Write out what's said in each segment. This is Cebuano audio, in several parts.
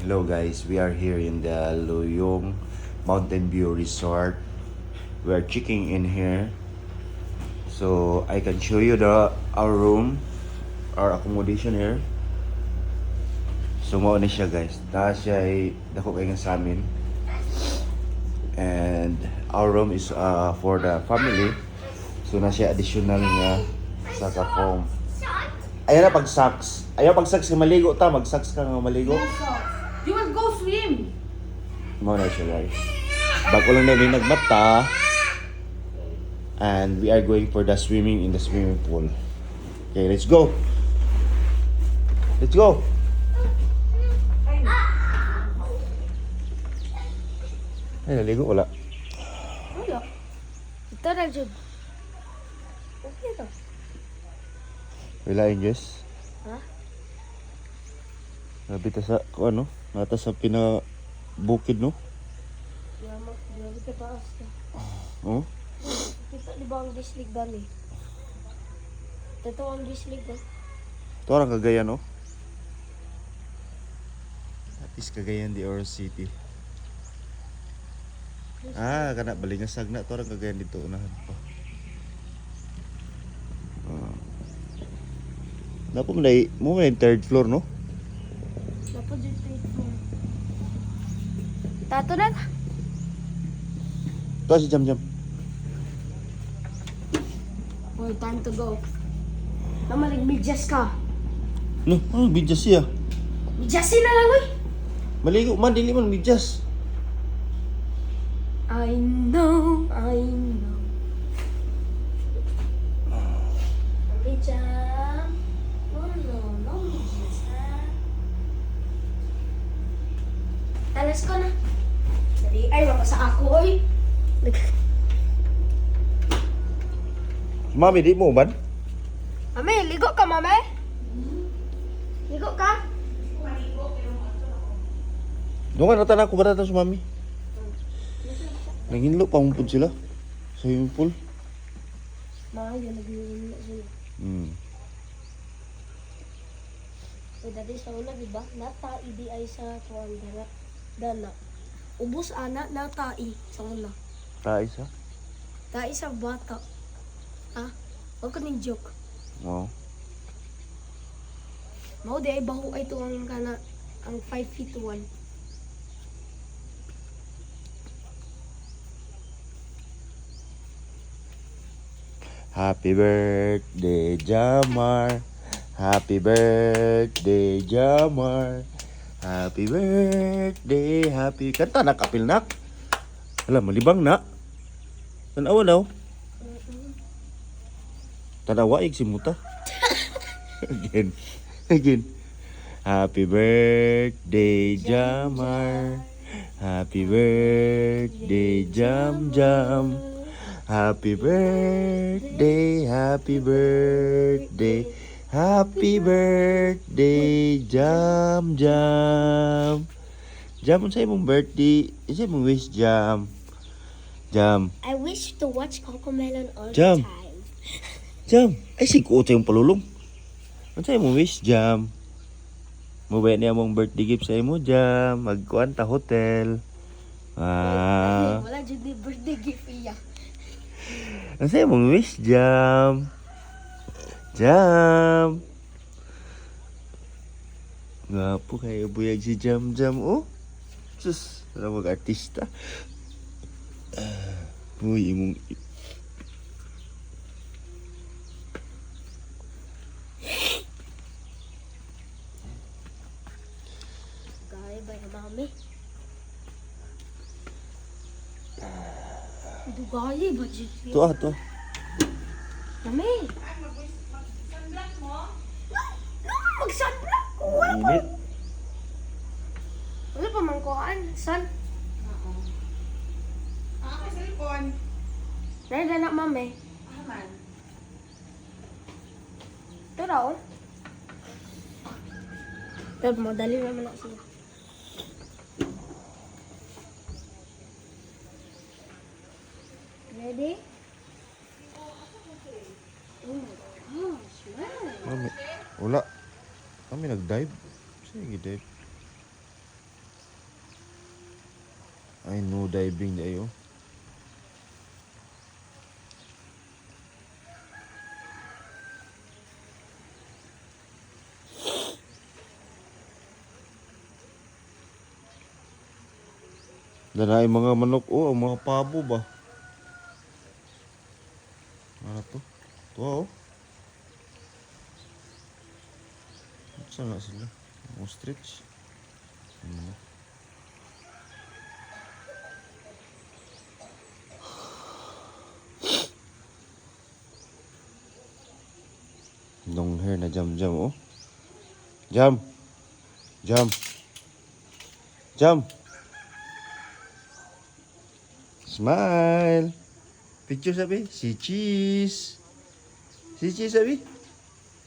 Hello guys, we are here in the Luyong Mountain View Resort. We are checking in here. So I can show you the our room, our accommodation here. So mao ni siya, guys. Taas siya ay dako kay nga sa amin. And our room is for the family. So na siya additional nga sa ka foam. Ayaw na pag socks. Ayaw pag socks nga maligo ta, mag socks ka nga maligo. No socks. You will go swim. Mao na siya, guys. Bago lang namin nagmata. And we are going for the swimming in the swimming pool. Okay, let's go. Let's go. Ay, naligo wala. Wala. Ito na, Jud. Okay to. Wala yun, Jess. Ha? Grabe ta sa, kung ano, nata sa pina bukid, no? Grabe, grabe ka taas na. Oh. Kita di ba ang dislig dali? Ito ang dislig ba? Ito ang Cagayan, no? That is Cagayan de Oro City. Ah, kana balingasag na to ang Cagayan dito unahan pa. Ah. Napo man mo man third floor, no? Napo dito ito. Tato na. Ito si Jam Jam. Boy, time to go. Namalig medyas ka. No, ano medyas siya? Medyasin na lang, uy! Maligo man dili man medyas. I know, I know. Mami Jam. No, no, no, medyas, ha? Talas ko na. Dali, ay, mapasa ako, oy. Mami, di mo man? Mami, ligo ka, mami? Ligo ka? Doon ka natanan ko ba sa mami? Nanginlo pa pud sila sa swimming pool. Maayo, naglilin na sila. So, dati sa una, di ba? Natai di ay sa tuwang dana. Dana. Ubus ana, natai sa una. Tayo sa? Tai sa bata. Ha? Huwag ko ning joke. Wow. Mao di ay baho ay tuwang kana ang 5 feet 1. Happy birthday, Jamar. Happy birthday, Jamar. Happy birthday, happy... Kanta na, kapil nak. Alam, malibang na. Tanawa daw. Tanawa, si muta. Again. Again. Happy birthday, Jamar. Happy birthday, Jam Jam. Happy birthday, happy birthday, happy birthday, Jam Jam. Jam, unsa imong birthday? Unsa imong wish, Jam? Jam. I wish to watch Cocomelon all Jam. the time. Jam. Ay, sikuot sa imong palulong. Unsa imong wish, Jam? Mubayad niya mong birthday gift sa imo, Jam. Magkuan ta hotel. Ah. Wala jud ni birthday gift iya. Unsa imong wish, Jam? Jam. Gwapo kayo buyag si Jam Jam, oh. Sus, wala mag-artista. Ah, uy, imong. Gaya ba yung mami? Dugay ba jud siya? To ah, to. Mami! Sunblock mo? No! No! Mag-sunblock ko! Wala pa! Init. Wala pa man kuhaan. Sun. Oo. Ang aking cellphone. Dahil na, mami. Ah, man. Ito raw. Pero madali naman ako sila. Ready? Oh my gosh, man. Mami, wala. Mami nag-dive. Sino nag-dive? Ay, no diving di ayo. Dana ay mga manok oh, ang mga pabo ba? Ano to? To oh. Saan na sila? Ostrich? Ano? Long hair na Jam Jam oh. Jam. Jam. Jam. Smile. Picture sabi. Si cheese. Si cheese sabi.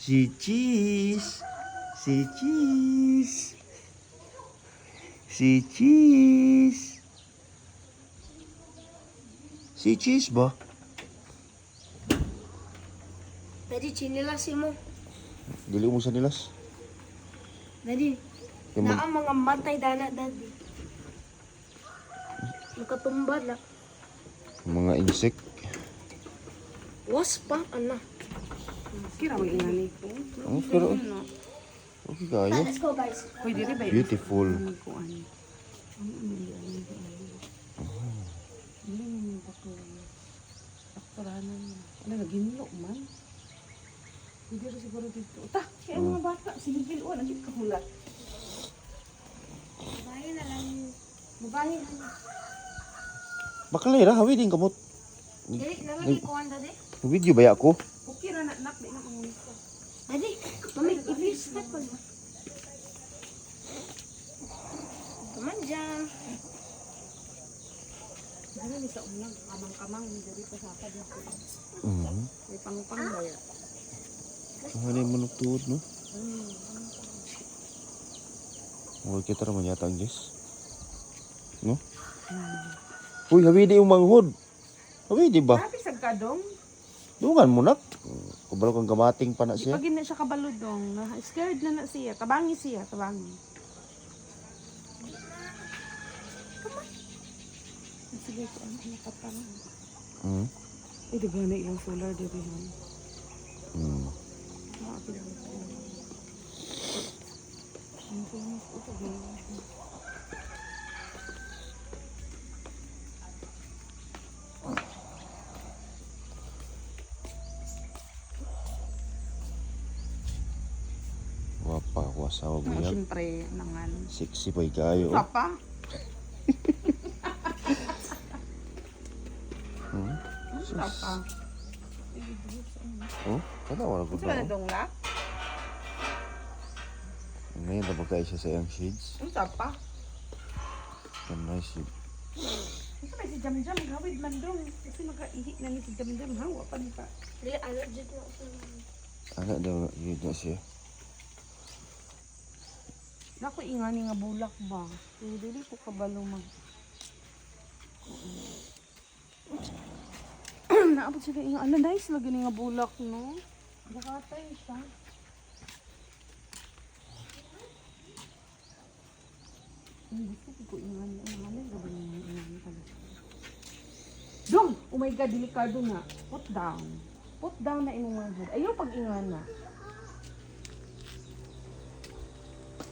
Si cheese. Si cheese. Si cheese. Si cheese ba? Daddy, chinilas mo. Dili mo sa nilas. Daddy, Yung naa mga matay dana, Daddy. Nakatumba na. Mga insect. Waspa, ana. Kira mo ingani ko. Oh, pero okay kayo. Let's go, guys. Pwede rin ba? Beautiful. Kuan. Ano naginlo man? Pwede rin siguro dito. Ta, kaya ang mga bata, sinigil o, nagit kahulat. Babae na lang. Babae na lang. Bakalay ra hawi din kamot. Dali, nalagay ko ang daddy. Video ba ako? Okay ra na nak, di na mangulista. Daddy, mami, if you step on mo. Come on, Jam. Dili ni sa unang kamang-kamang diri pa sa akad na ko. Mhm. May pangpang ba ya? Ano yung manok tuod, no? Huwag kita raman yata ang guys. No? Uy, hawi di yung manghod. Hawi di ba? Grabe sa kadong. Dungan mo nak. Kabalo kang gamating pa na Di siya. pa gid na siya kabalo dong. Na scared na na siya. Tabangi siya, tabangi. Come on. Sige ko ano nakatang. Ay, di na ilang solar diri han. Maapil ko. Ang famous ito gani. Wapa ako asawa mo Oh, yan. syempre, nangan. Sexy pa kayo. Oh. Papa. Papa. Oh, wala wala ko Unsa ba na na. dong la? Ngayon na bagay siya sa iyang shades. Unsa pa? Ang nice yun. Unsa ba si Jam Jam gawid man dong kasi makaihi na ni si Jam Jam ha wa pa ni pa. Dali, ano, dyan na ako. Anak daw, yun na siya. Nako ingani nga bulak ba. Pero dili ko kabalo mag Naabot sila inga. Ala, nice lagi ni nga bulak, no? Nakatay siya. Ang gusto ko ingani. Ang mahal gabi niya ingani pala. Dong! Oh my God, delikado na. Put down. Put down na imong manghod. Ayaw pag ingana.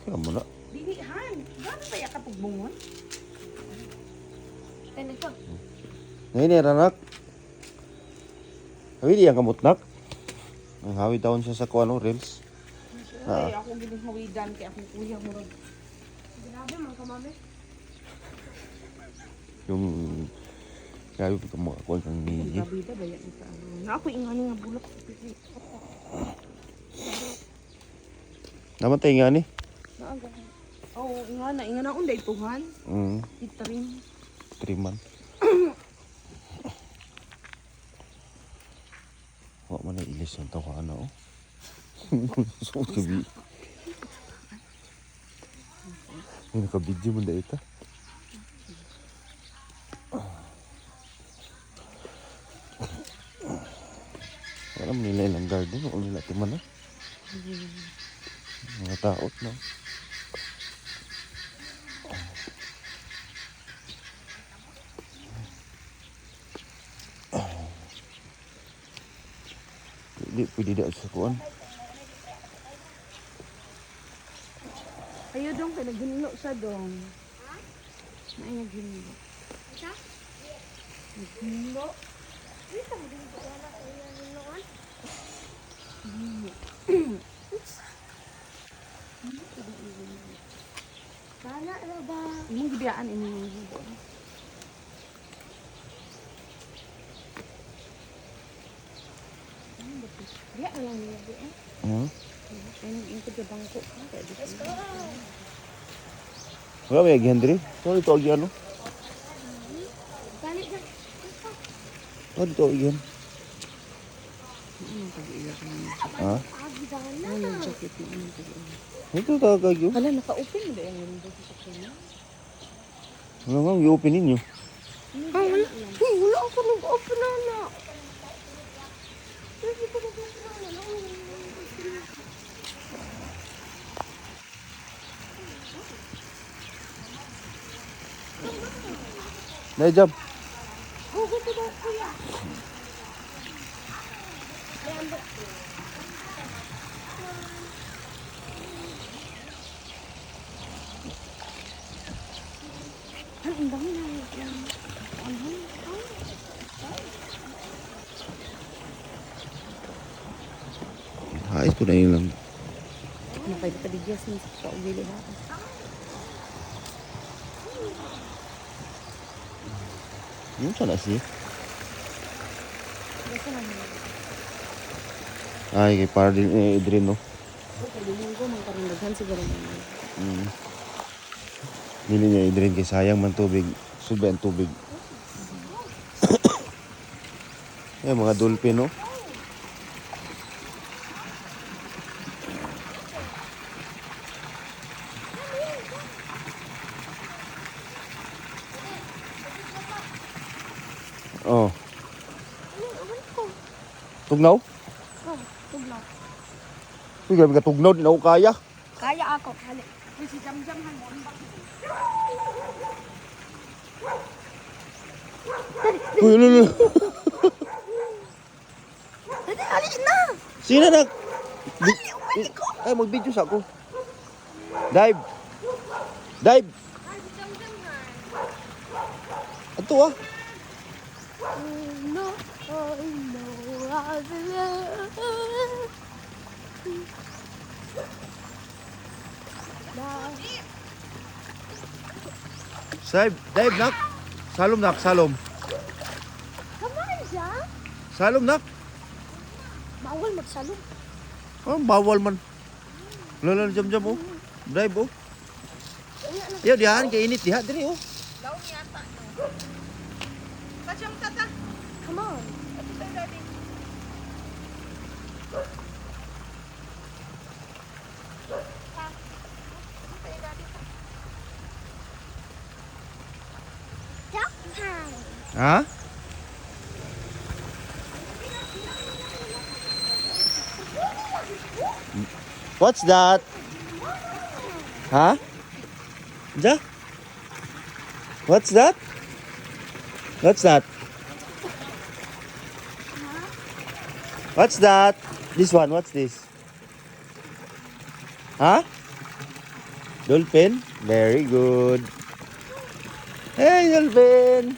Kaya mo na. Dili, han. Gano'n ba yakapagbungon? Pwede ko. Ngayon eh, ranak. Hawi di ang kamot nak. Ang hawi daon siya sa kuano, reels. Ay, ako gining hawidan kay akong kuya murag. Grabe, mga kamami. Yung grabe pa mo ako kang niyi. Gabida ba yan sa ano? Na ako ingani nga bulak sa pili. Namatay nga ni. Naaga. Oo, ingana, ingana unday tuhan. Itrim. 3 man. Wa man na ilis ang tawa ano. Oh. So gabi. May naka-video man dahil ita. Wala man nila ilang garden. Wala nila timan na. Mga taot na. Di pwede di sa kuan. Ayo dong, kay naghinlo siya dong. Ha? Naay naghinlo. Sa? Naghinlo. Dito mo din ko wala sa iyang hinuon. Sana na ba? Imong gibiyaan imong manghod. Biya na lang niya di eh. Hmm? Ay nag-ingkod ka bangko ka. Kaya di Let's go. Wala may agihan diri. So dito agihan no. Dali na. Oh, dito agihan. Ano pag-iya ka naman. Ha? Agi dana. Ano yung jacket mo? Ano pag-iya? Dito ta kagyo. Hala, naka-open na yung window sa sakyan. Wala nga i-open ninyo. Ah, wala. Uy, wala ako nag-open na na. Dai jump. Go, go to the kuya. Ay, ang dami na. Ano? Ayos ko na yun lang. Nakapadigyas na sa kaugili ha. Yung sana siya. Ay, kay para din eh, drain no. Okay, linggo man karon daghan siguro man. Dili niya i-drain kay sayang man tubig. Sube ang tubig. Eh, mga dolphin no. Oh. Tugnaw? Oh, tugnaw. Uy, grabe ka tugnaw, di na ako kaya. Kaya ako. Hali. Uy, si Jam Jam han mo. Uy, ano, ano? Dali, hali na. Sino na? Di, ay, mag-video sa ako. Dive. Dive. Ay, si Jam Jam han. Ato ah. Oh no, oh no, I believe. Dive, dive nak. Salom nak, salom. Come on, Jam. Salom nak. Bawal magsalog. Oh, bawal man. Lala jam jam oh. Dive oh. Yo, dihan kay init diha diri oh. Law niya ata no. Kajam tata. Come on. Ato tayo daddy. Duck time. Ha? What's that? Ha? Ja? What's that? What's that? What's that? This one, what's this? Huh? Dolphin? Very good. Hey, dolphin!